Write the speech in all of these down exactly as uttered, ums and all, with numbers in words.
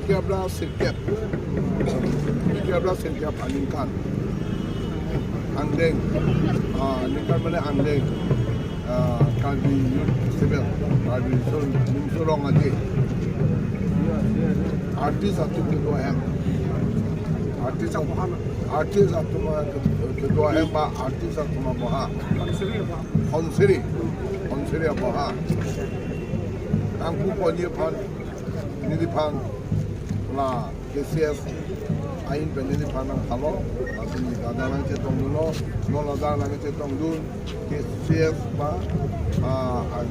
Kebra sirkep. Kebra sirkep aningkan. Angdeng. Ah, ningkan mane angdeng. Ah, Karbi Youth Festival. Karbi Sul-, Nimso Rong Aje. Artist atum kedo ahem. Artist atum, artist atum kedo ahem ba artist atum aboha. Khonsiri. Khonsiri aboha. Nangpu ponji aphan neliphan la K C S ahin pen neliphan nangphalo, lapen neli ta adang nangchetongdunlo, non adang nangchetongdun, K C S ba, ah, ah,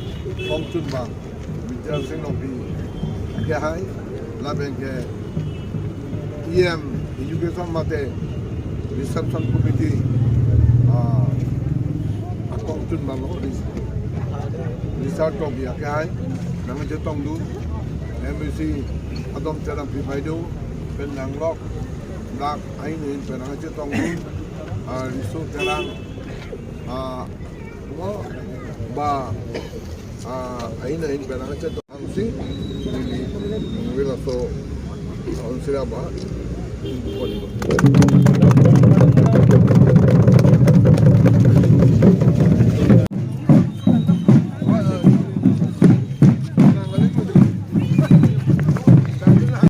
kongchun ba, Bidya Sing Nokpi akehai, lapen ke E M Education mate Reception Committee, ah, akongchun abanglo, Ris-, Richard Tokbi akehai, nangchetongdun, M A C Adom Terangpi Baideo, pen nanglok, dak ahin ahin pen nangchetongdun, ah, Riso Terang, ah, mo, ba, ah, ahin ahin pen nangchetong. Angsi, neli, neli laso, Khonsiri aboha, ingkupon.